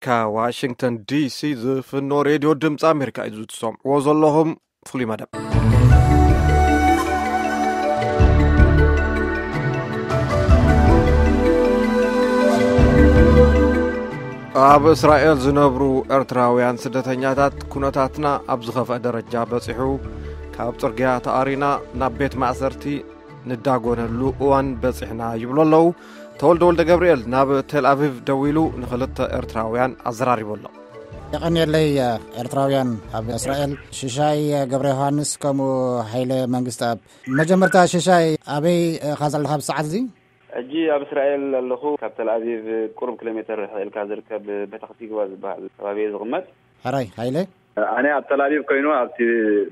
ካብ ዋሽንግተን ዲሲ ዝፍኖ ሬድዮ ድምፂ ኣሜሪካ እዩ። ዝትሰምዕዎ ዘለኹም ፍሉይ መደብ። ኣብ እስራኤል ዝነብሩ ኤርትራውያን ስደተኛታት፣ ኩነታትና ኣብ ዝኸፍአ ደረጃ በጺሑ፣ ካብ ጽርግያ ተኣሪና ናብ ቤት ማእሰርቲ ንዳጎነሉ እዋን በጺሕና ይብሉ ኣለዉ። ተወልደ ወልደ ገብርኤል ናብ ቴል ኣቪቭ ደዊሉ ንኽልተ ኤርትራውያን ኣዘራሪቡ ኣሎ። የቐንየለይ። ኤርትራውያን ኣብ እስራኤል፣ ሽሻይ ገብረ ዮሃንስ ከምኡ ሃይለ መንግስትኣብ። መጀመርታ ሽሻይ፣ ኣበይ ኢኻ ዘለኻ ኣብዚ ሰዓት እዚ? ሕጂ ኣብ እስራኤል ኣለኹ። ካብ ተልኣቪቭ ቁሩብ ኪሎ ሜተር ርሕቕ ኢልካ ዝርከብ ፐታኽ ቲግቫ ዝበሃል ከባቢ እየ ዝቕመጥ። ሕራይ ሃይለ? ኣነ ኣብ ተልኣቪቭ ኮይኑ ኣብቲ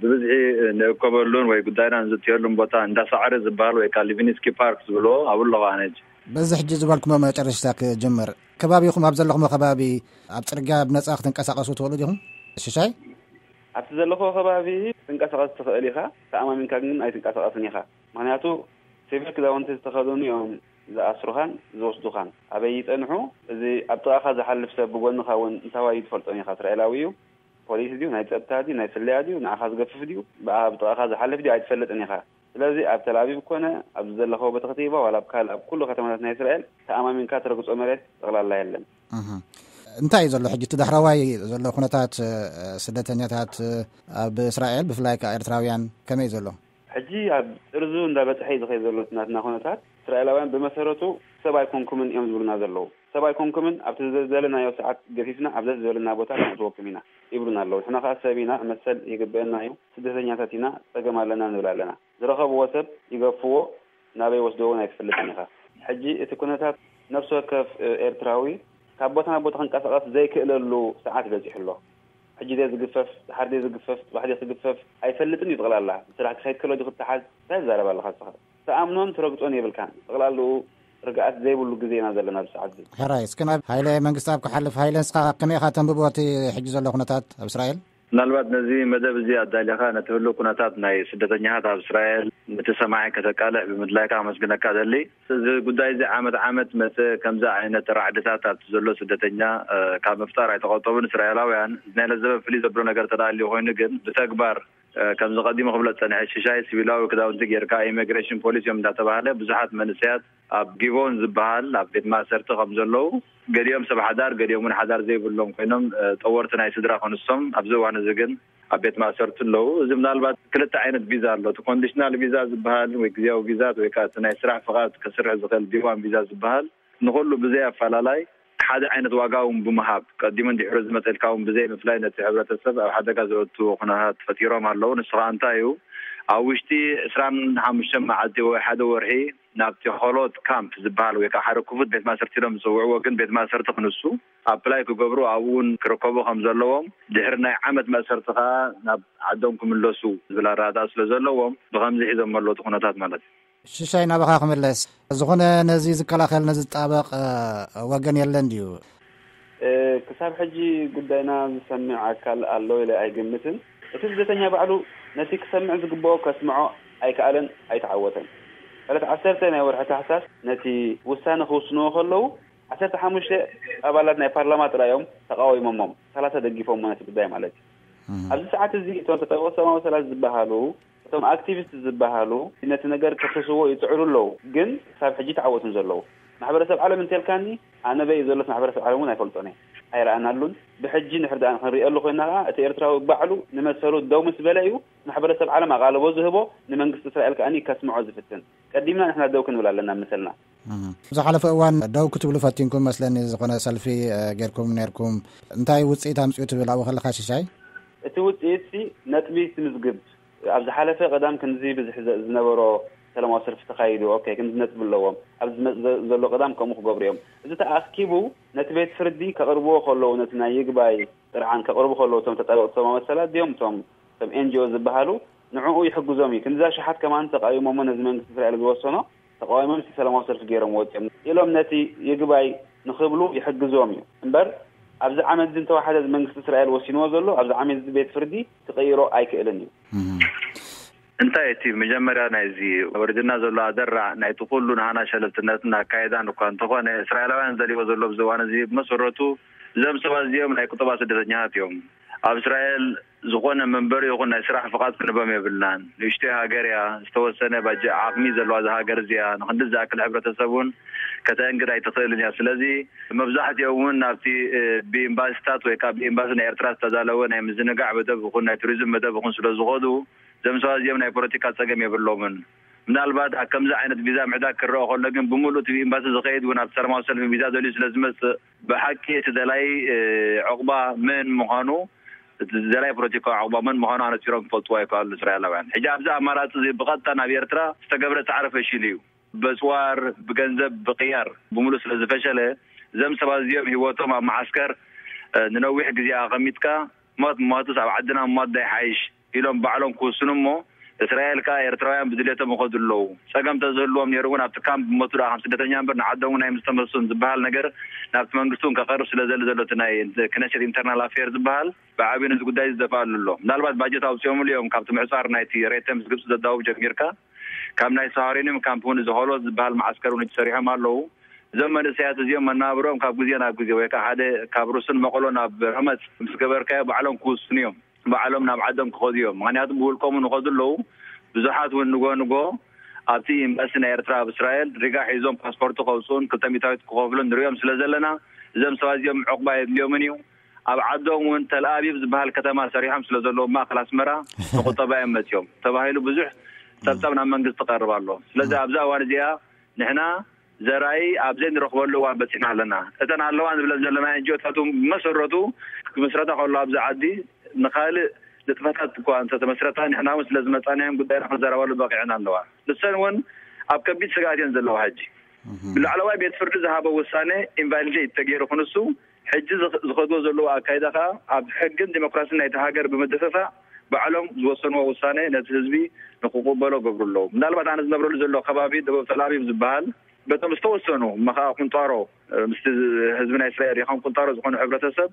ብብዝሒ ንእከበሉን ወይ ጉዳይና ንዝእትየሉን ቦታ እንዳ ሳዕሪ ዝበሃል ወይ ከዓ ሊቪንስኪ ፓርክ ዝብልዎ ኣብኡ ኣለኹ ኣነ ሕጂ። በዚ ሕጂ ዝበልኩሞ መጨረሽታ ክጅምር፣ ከባቢኹም ኣብ ዘለኹሞ ከባቢ ኣብ ጽርግያ ብነጻ ክትንቀሳቐሱ ትኽእሉ ዲኹም? ሽሻይ? ኣብቲ ዘለኹዎ ከባቢ ክትንቀሳቐስ ትኽእል ኢኻ፣ ተኣማሚንካ ግን ኣይትንቀሳቐስን ኢኻ። ምኽንያቱ ሲቪል ክዳውንቲ ዝተኸደኑ እዮም ዝኣስሩኻን ዝወስዱኻን። ኣበይ ይጸንሑ? እዚ ኣብ ጥቓኻ ዝሓልፍ ሰብ ብጎንኻ እውን እንታዋይ እዩ ትፈልጦን ኢኻ። እስራኤላዊ እዩ፣ ፖሊስ ድዩ፣ ናይ ጸጥታ ድዩ፣ ናይ ስለያ ድዩ፣ ንዓኻ ዝገፍፍ ድዩ፣ ብኣ-፣ ብጥቓኻ ዝሓልፍ ድዩ ኣይትፈልጥን ኢኻ። ስለዚ ኣብ ተልኣቪቭ ኮነ ኣብዚ ዘለኸዎ ቤተ ኸቲባ ዋላ ኣብ ካልእ ኣብ ኩሉ ከተማታት ናይ እስራኤል ተኣማሚንካ ትረግጾ መሬት ጠቕላላ የለን። እህ። እንታይ እዩ ዘሎ ሕጂ እቲ ዳሕረዋይ ዘሎ ኩነታት፣ እ፣ ስደተኛታት፣ እ፣ ኣብ እስራኤል ብፍላይ ከኣ ኤርትራውያን ከመይ እዩ ዘሎ? ሕጂ ኣብ ጥርዙ እንዳበጽሐ እዩ ዝኸይድ ዘሎ እቲ ናትና ኩነታት። እስራኤላውያን ብመሰረቱ ሰብ ኣይኮንኩምን እዮም ዝብሉና ዘለዉ። ሰብ ኣይኮንኩምን፣ ኣብቲ ዝደለናዮ ሰዓት ገፊፍና ኣብ ደስ ዝበለና ቦታ ክነእትወኩም ኢና ይብሉና ኣለዉ። ንሕና ከኣ ሰብ ኢና፣ መሰል ይግበአና እዩ፣ ስደተኛታት ኢና፣ ጸገም ኣለና ንብል ኣለና። ዝረኸብዎ ሰብ ይገፍዎ፣ ናበይ ወስዶ እውን ኣይትፈልጥን ኢኻ። ሕጂ እቲ ኩነታት ነፍሲ ወከፍ፣ እ፣ ኤርትራዊ ካብ ቦታ ናብ ቦታ ክንቀሳቐስ ዘይክእለሉ ሰዓት በጺሑ ኣሎ። ሕጂ ድየ ዝግፈፍ፣ ድሓር ድየ ዝግፈፍ፣ ጽባሕ ድየ ክግፈፍ ኣይፈልጥን እዩ። ጠቕላላ ብስራሕ ክኸይድ ከሎ ድዩ ክትሓዝ፣ እንታይ ትዛረብ ኣለኻ ንስኻ? ትኣምኖን ትረግጾን የብልካን። ጠቕላላኡ ርግኣት ዘይብሉ ግዜ ኢና ዘለና ኣብዚ ሰዓት እዚ። ሕራይ፣ እስኪ ናብ ሃይለ መንግስትኣብ ክሓልፍ። ሃይለ፣ ንስኻ ከመይ ኢኻ ተንብቦ እቲ ሕጂ ዘሎ ኩነታት ኣብ እስራኤል? ምናልባት ነዚ መደብ እዚ ኣዳሊኻ ነቲ ህሉው ኩነታት ናይ ስደተኛታት ኣብ እስራኤል ነቲ ሰማዒ ከተቃልሕ ብምድላይካ ከመስግነካ እደሊ። እዚ ጉዳይ እዚ ዓመት ዓመት መሰ ከምዚ ዓይነት ራዕድታት ኣብቲ ዘሎ ስደተኛ፣ እ፣ ካብ ምፍጣር ኣይተቆጠቡን እስራኤላውያን። እዚ ናይ ለዘበ ፍልይ ዘብሎ ነገር ተዳልዩ ኮይኑ ግን ብተግባር፣ እ፣ ከምዚ ቀዲሙ ክብሎ ዝጸንሐ ሽሻይ ሲቪላዊ ክዳውንቲ ጌርካ ኢሚግሬሽን ፖሊስ እዮም እንዳተባህለ ብዙሓት መንእሰያት ኣብ ጊቦን ዝበሃል ኣብ ቤት ማእሰርቲ ከም ዘለዉ፣ ገሊኦም ሰብ ሓዳር፣ ገሊኦም እውን ሓዳር ዘይብሎም ኮይኖም፣ እ፣ ጠወርቲ ናይ ስድራ ክንሶም ኣብዚ እዋን እዚ ግን ኣብ ቤት ማእሰርቲ ኣለዉ። እዚ ምናልባት ክልተ ዓይነት ቪዛ ኣሎ። እቲ ኮንዲሽናል ቪዛ ዝበሃል ወይ ግዜያዊ ቪዛ ወይ ከዓ እቲ ናይ ስራሕ ፍቓድ ከስርሕ ዝኽእል ዲዋን ቪዛ ዝበሃል ንኹሉ ብዘይ ኣፈላላይ ሓደ ዓይነት ዋጋ እውን ብምሃብ ቀዲሙን ድሕሪ ዝመፀልካ እውን ብዘይ ምፍላይ ነቲ ሕብረተሰብ ኣብ ሓደጋ ዘእቱ ኩነታት ፈጢሮም ኣለዉ። ንሱ ከዓ እንታይ እዩ? ኣብ ውሽጢ ዕስራን ሓሙሽተን መዓልቲ ወይ ሓደ ወርሒ ናብቲ ሆሎት ካምፕ ዝበሃል ወይ ከዓ ሓደ ክፉት ቤት ማእሰርቲ ኢሎም ዝፅውዕዎ ግን ቤት ማእሰርቲ ክንሱ ኣፕላይ ክገብሩ ኣብኡ እውን ክርከቡ ከም ዘለዎም ድሕሪ ናይ ዓመት ማእሰርቲ ከዓ ናብ ዓዶም ክምለሱ ዝብል ኣረዳድኣ ስለ ዘለዎም ብከምዚ ሒዞም ኣለዉ እቲ ኩነታት ማለት እዩ። ሽሻይ ናባኻ ክምለስ ዝኾነ ነዚ ዝከላኸል ነዚ ዝጣበቕ፣ እ፣ ወገን የለን ድዩ? እ፣ ክሳብ ሕጂ ጉዳይና ዝሰምዕ ኣካል ኣሎ ኢለ ኣይግምትን። እቲ ስደተኛ ባዕሉ ነቲ ክሰምዕ ዝግብኦ ከስምዖ ኣይከኣለን፣ ኣይተዓወተን። ዕለት ዓሰርተ ናይ ወርሒ ታሕሳስ ነቲ ውሳነ ክውስንዎ ከለዉ ዓሰርተ ሓሙሽተ ኣባላት ናይ ፓርላማ ጥራይ እዮም ተቃዊሞሞም፣ ሰላሳ ደጊፎሞ ነቲ ጉዳይ ማለት እዩ። እህ። ኣብዚ ሰዓት እዚ እቶም ተጠበቕቲ ሰብኣዊ መሰላት ዝበሃሉ፣ እቶም ኣክቲቪስት ዝበሃሉ ነቲ ነገር ክሕስዎ ይጽዕሩ ኣለዉ፣ ግን ክሳብ ሕጂ ተዓወትን ዘለዉ። ማሕበረሰብ ዓለም እንተልካኒ፣ ኣነ በይ ዘሎት ማሕበረሰብ ዓለም እውን ኣይፈልጦን እየ፣ ኣይረኣናሉን። ብሕጂ ንሕር ደኣ ክንሪእየሉ ኮይና ከኣ፣ እቲ ኤርትራዊ ባዕሉ ንመሰሉ ደው ምስ በለ እዩ ማሕበረሰብ ዓለም ኣቓልቦ ዝህቦ፣ ንመንግስቲ እስራኤል ከኣ ከስምዖ ዝፍትን። ቀዲምና ንሕና ደው ክንብል ኣለና መሰልና። እህ። ዝሓለፈ እዋን ደው ክትብሉ ፈቲንኩም መስለኒ፣ ዝኾነ ሰልፊ፣ እ፣ ጌርኩም ኔርኩም። እንታይ ውጽኢት ኣምጽኡ ትብል ኣብኡ ከለኻ ሽሻይ? እቲ ውጽኢትሲ ነጥቢ ትምዝግብ። ኣብ ዝሓለፈ ቀዳም ክንዚ ብዝሒ ዘ-፣ ዝነበሮ ሰላማዊ ሰልፊ ተኻይዱ፣ ኦኬ፣ ክንዚ ነጥቢ ኣለዎም። ኣብዚ ዝመጽእ ዘ-፣ ዘሎ ቀዳም ከምኡ ክገብሩ እዮም። እዚ ተኣኪቡ ነቲ ቤት ፍርዲ ከቕርብዎ ከለዉ፣ ነቲ ናይ ይግባይ ጥርዓን ከቕርቡ ከለዉ፣ እቶም ተጣበቕቲ ሰብኣዊ መሰላት ድዮም፣ እቶም፣ እቶም ኤን ጂ ኦ ዝበሃሉ፣ ንዕኡ ይሕግዞም እዩ። ክንዲ ኣሽሓት ከማን ተቃዊሞሞ ነዚ መንግስቲ እስራኤል ዝወሰኖ ተቃዊሞም እቲ ሰላማዊ ሰልፊ ገይሮም ወፂኦም ኢሎም ነቲ ይግባይ ንክብሉ ይሕግዞም እዩ እምበር፣ ኣብዚ ዓመት እዚ እንተወሓደ መንግስቲ እስራኤል ወሲንዎ ዘሎ ኣብዚ ዓመት እዚ ቤት ፍርዲ ክቀይሮ ኣይክእልን እዩ። እም። እንታይ እቲ መጀመርያ ናይዚ ወሪድና ዘሎ ኣደራዕ ናይቲ ኩሉ ንሃና ሸለልትነትን ኣካይዳን እኳ እንተኾነ፣ እስራኤላውያን ዘልዎ ዘሎ ኣብዚ እዋን እዚ ብመሰረቱ እዞም ሰባት እዚኦም ናይ ቁጠባ ስደተኛታት እዮም። ኣብ እስራኤል ዝኾነ መንበሪ ይኹን ናይ ስራሕ ፍቓድ ክንቦም የብልናን። ንእሽቶይ ሃገር እያ፣ ዝተወሰነ ባጀ ዓቕሚ ዘለዋ እዛ ሃገር እዚኣ ንክንዲ ዝኣክል ሕብረተሰብ እውን ከተእንግድ ኣይትኽእልን እያ። ስለዚ መብዛሕትኦም እውን ናብቲ ብኤምባሲታት ወይ ከዓ ብኤምባሲ ናይ ኤርትራ ዝተዳለወ ናይ ምዝንጋዕ መደብ ይኹን ናይ ቱሪዝም መደብ ይኹን ስለ ዝኾዱ፣ እዞም ሰባት እዚኦም ናይ ፖለቲካ ጸገም የብሎምን። ምናልባት ኣብ ከምዚ ዓይነት ቪዛ ምዕዳግ ክረአ ከሎ ግን ብምሉእ እቲ ብኤምባሲ ዝኸይድ እውን ኣብ ሰላማዊ ሰልፊ ቪዛ ደልዩ ስለ ዝመጽእ፣ ብሓቂ እቲ ደላይ ዕቑባ መን ምዃኑ፣ እቲ ደላይ ፖለቲካዊ ዕቑባ መን ምዃኑ ኣነጺሮም ክፈልጥዎ ኣይከኣሉን እስራኤላውያን። ሕጂ ኣብዚ ኣማራጺ እዚ ብቐጥታ ናብ ኤርትራ ዝተገብረ ጻዕሪ ፈሺሉ እዩ። በጽዋር፣ ብገንዘብ፣ ብቕያር ብምሉእ ስለ ዝፈሸለ፣ እዞም ሰባት እዚኦም ህይወቶም ኣብ መዓስከር ንነዊሕ ግዜ ኣቐሚጥካ፣ ሞት ሞትስ ኣብ ዓድና ሞት ዶ ይሓይሽ ኢሎም ባዕሎም ክውስኑ እሞ፣ እስራኤል ከኣ ኤርትራውያን ብድሌቶም ይኸዱ ኣለዉ። ጸገም ተዝህልዎም ነይሩ እውን ኣብቲ ካምፕ ብሞቱ ደኣ ከም ስደተኛ እምበር ንዓዶም እውን ኣይምስተመሱን ዝበሃል ነገር ናብቲ መንግስቲ እውን ከቐርብ ስለ ዘሊ ዘሎ እቲ ናይ ክነሴት ኢንተርናል ኣፌር ዝበሃል ብዓብዩ ነዚ ጉዳይ ዝደፍኣሉ ኣሎ። ምናልባት ባጀት ኣውፅኦምሉ እዮም ካብቲ ምዕፃር ናይቲ ሬተምስ ግብፂ ዘዳውብ ጀሚርካ ካብ ናይ ሳሃሪንም ካምፕ እውን እዚ ሆሎት ዝበሃል መዓስከር እውን ተሰሪሖም ኣለዉ። እዞም መንእሰያት እዚኦም መናብሮም ካብ ግዜ ናብ ግዜ ወይ ከዓ ሓደ ካብ ሩስን መቐሎ ናብ ረመፅ ምስ ገበርካዮ ባዕሎም ክውስኑ እዮም። ባዕሎም ናብ ዓዶም ክኸዱ እዮም። ምክንያቱ ብውልቆም ንኸዱ ኣለዉ። ብዙሓት እውን ንጎ ንጎ ኣብቲ ኤምባሲ ናይ ኤርትራ ኣብ እስራኤል ሪጋ ሒዞም ፓስፖርት ከውፅኡን ክልተ ሚእታዊት ክኸፍሉን ንሪኦም ስለ ዘለና እዞም ሰባት እዚኦም ዕቑባ የድልዮምን እዩ። ኣብ ዓዶም እውን ተልኣቢብ ዝበሃል ከተማ ሰሪሖም ስለ ዘለዉ ማእከል ኣስመራ ንቁጠባ እዮም መፅዮም ተባሂሉ ብዙሕ ጸብጻብ ናብ መንግስቲ ትቐርብ ኣሎ። ስለዚ ኣብዚ እዋን እዚኣ ንሕና ዘራይ ኣብ ዘይንረኽበሉ እዋን በጺሕና ኣለና። እተን ኣለዋ ንብለን ዘለና ኤንጂኦታት እውን ብመሰረቱ ክምስረታ ከሎ ኣብዚ ዓዲ ንኻልእ ንጥፈታት እኳ እንተተመስረታ ንሕና እውን ስለ ዝመጻናዮም ጉዳይና ክንዘረባሉ በቒዐን ኣለዋ። ንሰን እውን ኣብ ከቢድ ስግኣት እየን ዘለዋ። ሕጂ ብላዕለዋይ ቤት ፍርዲ ዝሃቦ ውሳነ ኢንቫሊዴት ተገይሩ ክንሱ ሕጂ ዝኸድዎ ዘለዎ ኣካይዳ ከኣ ኣብ ሕግን ዲሞክራሲን ናይቲ ሃገር ብምድፍፋእ ባዕሎም ዝወሰንዎ ውሳነ ነቲ ህዝቢ ንክቕበሎ ገብሩ ኣለዉ። ምናልባት ኣነ ዝነብረሉ ዘሎ ከባቢ ደቡብ ተልኣቪቭ ዝበሃል በቶም ዝተወሰኑ እሞ ከዓ ቁንጣሮ ምስቲ ህዝቢ ናይ እስራኤል ይኹን ቁንጣሮ ዝኾኑ ሕብረተሰብ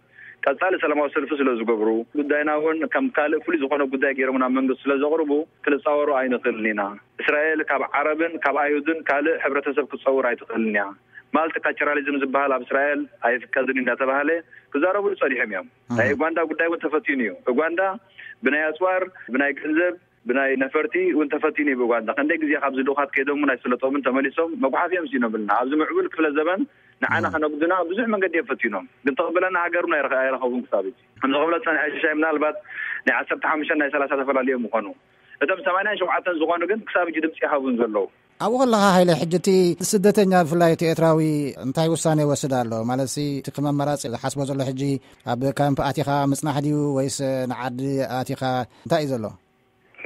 ቀጻሊ ሰላማዊ ሰልፊ ስለ ዝገብሩ ጉዳይና እውን ከም ካልእ ፍሉይ ዝኾነ ጉዳይ ገይሮም ናብ መንግስቲ ስለ ዘቕርቡ ክንጻወሮ ኣይንኽእልን ኢና። እስራኤል ካብ ዓረብን ካብ ኣይሁድን ካልእ ሕብረተሰብ ክትጸውር ኣይትኽእልን እያ። ማልቲካልቸራሊዝም ዝበሃል ኣብ እስራኤል ኣይፍቀድን እንዳተባሃለ ክዛረብሉ ጸኒሖም እዮም። ናይ ኡጋንዳ ጉዳይ እውን ተፈቲኑ እዩ። ኡጋንዳ ብናይ ኣጽዋር፣ ብናይ ገንዘብ፣ ብናይ ነፈርቲ እውን ተፈቲኑ እዩ ብኡጋንዳ። ክንደይ ግዜ ካብዚ ልኡኻት ከይዶም እውን ኣይስለጦምን ተመሊሶም መጉሓፊ እዮም ስኢኖምልና። ኣብዚ ምዕቡል ክፍለ ዘበን ንዓና ከነጉድና ብዙሕ መንገዲ እዮም ፈቲኖም። ግን ተቕበለና ሃገር እውን ኣይረኸ-፣ ኣይረኸቡን ክሳብ ሕጂ። ከም ዝኸብሎ ዝጸንሐ ሽሻይ ምናልባት ናይ ዓሰርተ ሓሙሽተ ናይ ሰላሳ ተፈላለዮም ምኾኑ። እቶም ሰማንያን ሸውዓተን ዝኾኑ ግን ክሳብ ሕጂ ድምፂ ይሃቡን ዘለዉ። ኣብኡ ከለኻ ሃይለ፣ ሕጂ እቲ ስደተኛ ብፍላይ እቲ ኤርትራዊ እንታይ ውሳኔ ይወስድ ኣሎ? ማለት ሲ እቲ ከም ኣማራጺ ዝሓስቦ ዘሎ ሕጂ ኣብ ካምፕ ኣቲኻ ምጽናሕ ድዩ ወይስ ንዓዲ ኣቲኻ እንታይ እዩ ዘሎ?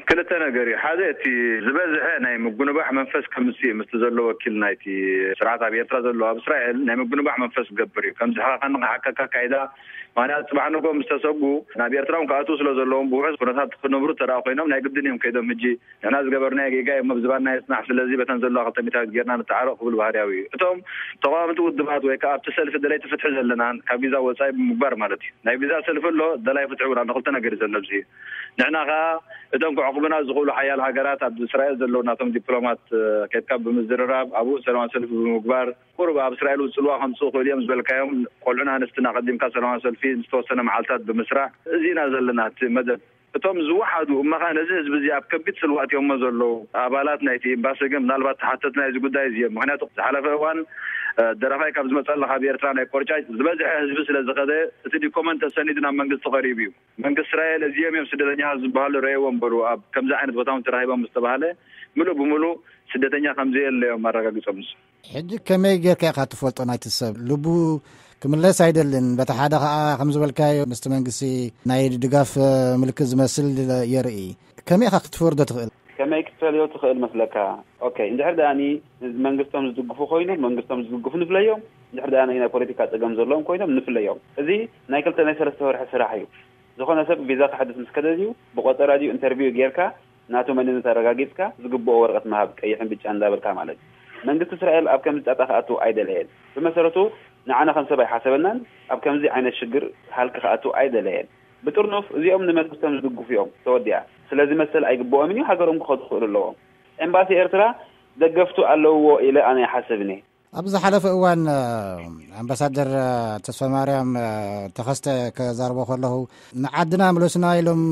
ክልተ ነገር እዩ። ሓደ እቲ ዝበዝሐ ናይ ምጉንባሕ መንፈስ ከምጽእ እዩ ምስቲ ዘሎ ወኪል ናይቲ ስርዓት ኣብ ኤርትራ ዘሎ ኣብ እስራኤል ናይ ምጉንባሕ መንፈስ ክገብር እዩ። ከምዚ ሓኻኻ ንኽሓከካ ኣካይዳ ምክንያቱ ጽባሕ ንግሆ ምስ ተሰጉ ናብ ኤርትራ እውን ክኣትዉ ስለ ዘለዎም ብውሑስ ኩነታት ክነብሩ እንተ ደኣ ኮይኖም ናይ ግድን እዮም ከይዶም ሕጂ ንሕና ዝገበርናዮ ጌጋ እዩ እሞ ብዝባና የጽናሕ፣ ስለዚ በተን ዘለዋ ክልተ ሚእታዊት ጌርና ንተዓረቕ ክብል ባህርያዊ እዩ። እቶም ተቓወምቲ ውድባት ወይ ከኣ ኣብቲ ሰልፊ ደለይቲ ፍትሒ ዘለናን ካብ ቪዛ ወጻኢ ብምግባር ማለት እዩ። ናይ ቪዛ ሰልፊ ኣሎ፣ ደላይ ፍትሒ እውን ኣሎ። ክልተ ነገር እዩ ዘሎ ኣብዚ። ንሕና ከኣ እቶም ክዕቕቡና ዝኽእሉ ሓያል ሃገራት ኣብ እስራኤል ዘለዉ ናቶም ዲፕሎማት፣ እ፣ ኬድካ ብምዝርራብ ኣብኡ ሰላማዊ ሰልፊ ብምግባር ቁሩብ ኣብ እስራኤል እውን ጽልዋ ከምጽኡ ክእሉ እዮም ዝበልካዮም ቆልዑን ኣንስትን ኣቐዲምካ ሰላማዊ ሰልፊ ዝተወሰነ መዓልታት ብምስራዕ እዚ ኢና ዘለና እቲ መደብ። እቶም ዝወሓዱ እሞ ኸኣ ነዚ ህዝቢ እዚ ኣብ ከቢድ ጽልዋ ኣእትዮሞ ዘለዉ ኣባላት ናይቲ ኤምባሲ ግን ምናልባት ተሓተቲ ናይዚ ጉዳይ እዚ እዮም። ምኽንያቱ ዝሓለፈ እዋን፣ እ፣ ደረፋይ ካብ ዝመጸላ ካብ ኤርትራ ናይ ቆርጫጭ ዝበዝሐ ህዝቢ ስለ ዝኸደ እቲ ዲኮመንት ተሰኒዱ ናብ መንግስቲ ቀሪቡ እዩ። መንግስቲ እስራኤል እዚኦም እዮም ስደተኛታት ዝበሃሉ ረእይዎም በሉ ኣብ ከምዚ ዓይነት ቦታ እውን ተራኺቦም ምስ ተባህለ ምሉእ ብምሉእ ስደተኛ ከም ዘየለ እዮም ኣረጋጊጾም ንሱ። ሕጂ ከመይ ጌርካ ኢኻ ትፈልጦ ናይቲ ሰብ? ልቡ ክምለስ ኣይደልን። በቲ ሓደ ኸኣ ከም ዝበልካዮ ምስቲ መንግስቲ ናይ ድጋፍ ምልክት ዝመስል የርኢ። ከመይ ኢኻ ክትፈርዶ ትኽእል? ከመይ ክትፈልዮ ትኽእል መስለካ? ኦኬ፣ እንድሕር ደኣኒ መንግስቶም ዝድግፉ ኮይኖም፣ መንግስቶም ዝድግፉ ንፍለዮም። እንድሕር ደኣ ናይ ፖለቲካ ጸገም ዘለዎም ኮይኖም ንፍለዮም። እዚ ናይ ክልተ ናይ ሰለስተ ወርሒ ስራሕ እዩ። ዝኾነ ሰብ ቪዛ ክሕድስ ምስ ከደ ድዩ፣ ብቆጸራ ድዩ ኢንተርቪው ጌርካ ናቱ መንነት ኣረጋጊጽካ ዝግብኦ ወረቐት ምሃብ፣ ቀይሕን ብጫን እንዳበልካ ማለት እዩ። መንግስቲ እስራኤል ኣብ ከምዚ ጣጣ ክኣቱ ኣይደለየን። ብመሰረቱ ንዓና ከም ሰብ ኣይሓሰበናን፣ ኣብ ከምዚ ዓይነት ሽግር ሃልኪ ክኣቱ ኣይደለየን። ብጥርኑፍ እዚኦም ንመንግስቶም ዝድግፉ እዮም፣ ተወዲኣ። ስለዚ መሰል ኣይግብኦምን እዩ፣ ሃገሮም ክኸዱ ክኽእሉ ኣለዎም። ኤምባሲ ኤርትራ ደገፍቱ ኣለውዎ ኢለ ኣነ ይሓስብን እየ። ኣብ ዝሓለፈ እዋን ኣምባሳደር ተስፋማርያም ተኸስተ ከዛርቦ ከለኹ፣ ንዓድና ምለሱና ኢሎም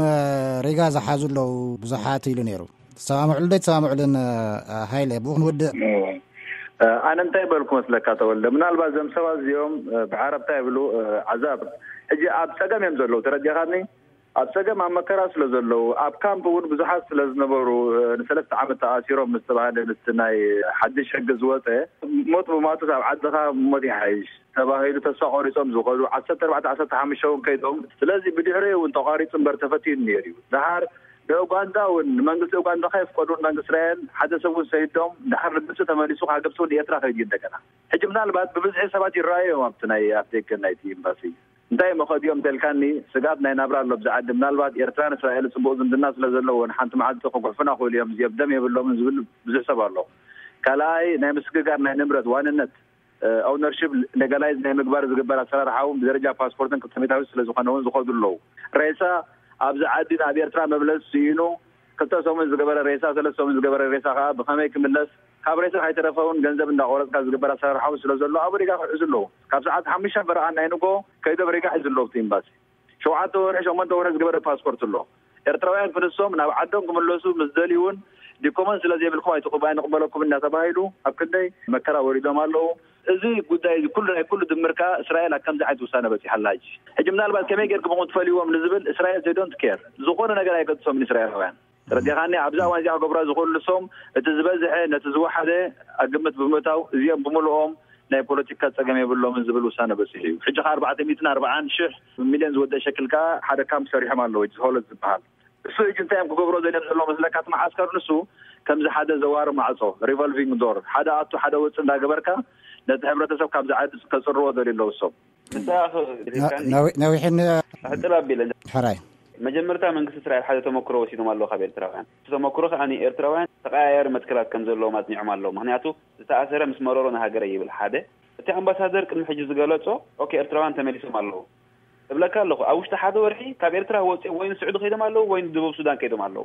ሪጋ ዝሓዙ ኣለዉ ብዙሓት ኢሉ ነይሩ። ትሰማምዕሉ ዶ ኣይትሰማምዕሉን? ሃይለ፣ ብኡ ክንውድእ። ኣነ እንታይ በልኩ መስለካ ተወልደ? ምናልባት እዞም ሰባት እዚኦም ብዓረብታ ይብሉ ዓዛብ፣ ሕጂ ኣብ ፀገም እዮም ዘለዉ። ተረዲኻኒ? ኣብ ፀገም ኣብ መከራ ስለ ዘለዉ፣ ኣብ ካምፕ እውን ብዙሓት ስለ ዝነበሩ፣ ንሰለስተ ዓመት ተኣሲሮም ምስ ተባሃለ፣ ምስቲ ናይ ሓድሽ ሕጊ ዝወፀ፣ ሞት ብማቱስ ኣብ ዓድኻ ሞት ይሓይሽ ተባሂሉ ተስፋ ቆሪፆም ዝኸዱ ዓሰርተ ኣርባዕተ ዓሰርተ ሓሙሽተ እውን ከይዶም። ስለዚ ብድሕሪኡ እውን ተቋሪፁ እምበር ተፈቲኑ ነይሩ እዩ። ደሓር ንኡጋንዳ እውን፣ ንመንግስቲ ኡጋንዳ ከየፍቀዱን መንግስቲ እስራኤል ሓደ ሰብ እውን ሰይዶም፣ ደሓር ንግብፂ ተመሊሱ ካብ ግብፂ እውን ንኤርትራ ከይዱ እዩ እንደገና። ሕጂ ምናልባት ብብዝሒ ሰባት ይረኣዩ እዮም ኣብቲ ናይ ኣፍደገ ናይቲ ኤምባሲ። እንታይ እሞ ከድዮም እንተልካኒ፣ ስግኣት ናይ ናብራ ኣሎ ኣብዚ ዓዲ። ምናልባት ኤርትራን እስራኤል ጽቡቕ ዝምድና ስለ ዘለወን፣ ሓንቲ መዓልቲ ክጉሕፉና ክእሉ እዮም፣ እዚኦም ደም የብሎምን ዝብል ብዙሕ ሰብ ኣሎ። ካልኣይ፣ ናይ ምስግጋር ናይ ንብረት ዋንነት፣ ኦውነርሺፕ፣ ሌጋላይዝ ናይ ምግባር ዝግበር ኣሰራርሓ እውን ብደረጃ ፓስፖርትን ክልተ ሚእታዊት ስለ ዝኾነ እውን ዝኸዱ ኣለዉ። ሬሳ ኣብዚ ዓዲ ናብ ኤርትራ መብለሲ ስኢኑ፣ ክልተ ሰሙን ዝገበረ ሬሳ፣ ሰለስተ ሰሙን ዝገበረ ሬሳ ከኣ ብኸመይ ክምለስ፣ ካብ ሬሳ ከይተረፈ እውን ገንዘብ እንዳቆረፅካ ዝግበር ኣሰራርሓ እውን ስለ ዘሎ፣ ኣብ ሪጋ ክሕዙ ኣለዉ። ካብ ሰዓት ሓሙሽተ ፈረቓ ናይ ንጎ ከይዶም ሪጋ ሒዙ ኣለዉ እቲ ኤምባሲ። ሸውዓተ ወርሒ፣ ሸሞንተ ወርሒ ዝገበረ ፓስፖርት ኣሎ። ኤርትራውያን ክንሶም ናብ ዓዶም ክምለሱ ምስ ደልዩ እውን፣ ዲኮመን ስለ ዘይብልኩም ኣይትቕበ-፣ ኣይንቕበለኩም እናተባሂሉ ኣብ ክንደይ መከራ ወሪዶም ኣለዉ። እዚ ጉዳይ እዚ ኩሉ፣ ናይ ኩሉ ድምር ከኣ እስራኤል ኣብ ከምዚ ዓይነት ውሳነ በጺሓ ኣላ። ሕጂ፣ ሕጂ ምናልባት ከመይ ጌርኩም ኢኹም ትፈልይዎም ንዝብል፣ እስራኤል they don't care። ዝኾነ ነገር ኣይገድሶምን እስራኤላውያን። ተረዲኻኒ? ኣብዚ እዋን እዚኣ ክገብሮ ዝኽእሉ ንሶም፣ እቲ ዝበዝሐ ነቲ ዝወሓደ ኣብ ግምት ብምእታው፣ እዚኦም ብምልኦም ናይ ፖለቲካ ጸገም የብሎምን ዝብል ውሳነ በጺሑ እዩ። ሕጂ ከኣ ኣርባዕተ ሚእትን ኣርባዓን ሽሕ ሚልዮን ዝወደእ ሸክል ከኣ ሓደ ካምፕ ሰሪሖም ኣለዉ፣ እዚ ሆለት ዝበሃል። እሱ ሕጂ እንታይ እዮም ክገብሮ ዘድልዮም ዘለዉ መስለካ? እቲ መዓስከር ንሱ ከምዚ ሓደ ዘዋሪ ማዕጾ፣ ሪቮልቪንግ ዶር፣ ሓደ ኣቱ ሓደ ወጽእ እንዳገበርካ ነቲ ሕብረተሰብ ካብዚ ዓዲ ከጽርዎ ደልዩ ኣለዉ እሶም። ንስኻ ነዊሕን ሕጽር ኣቢለ ሕራይ መጀመርታ መንግስቲ እስራኤል ሓደ ተመክሮ ወሲዶም ኣለዉ ካብ ኤርትራውያን። እቲ ተመክሮ ከኣ ኤርትራውያን ተቐያያሪ መትከላት ከም ዘለዎም ኣጽኒዖም ኣለዉ። ምኽንያቱ ዝተኣሰረ ምስ መረሮ ንሃገረይ ይብል ሓደ። እቲ ኣምባሳደር ቅድሚ ሕጂ ዝገለጾ ኦኬ ኤርትራውያን ተመሊሶም ኣለዉ እብለካ ኣለኹ። ኣብ ውሽጢ ሓደ ወርሒ ካብ ኤርትራ ወጺኦም ወይ ንስዑዲ ከይዶም ኣለዉ ወይ ንደቡብ ሱዳን ከይዶም ኣለዉ።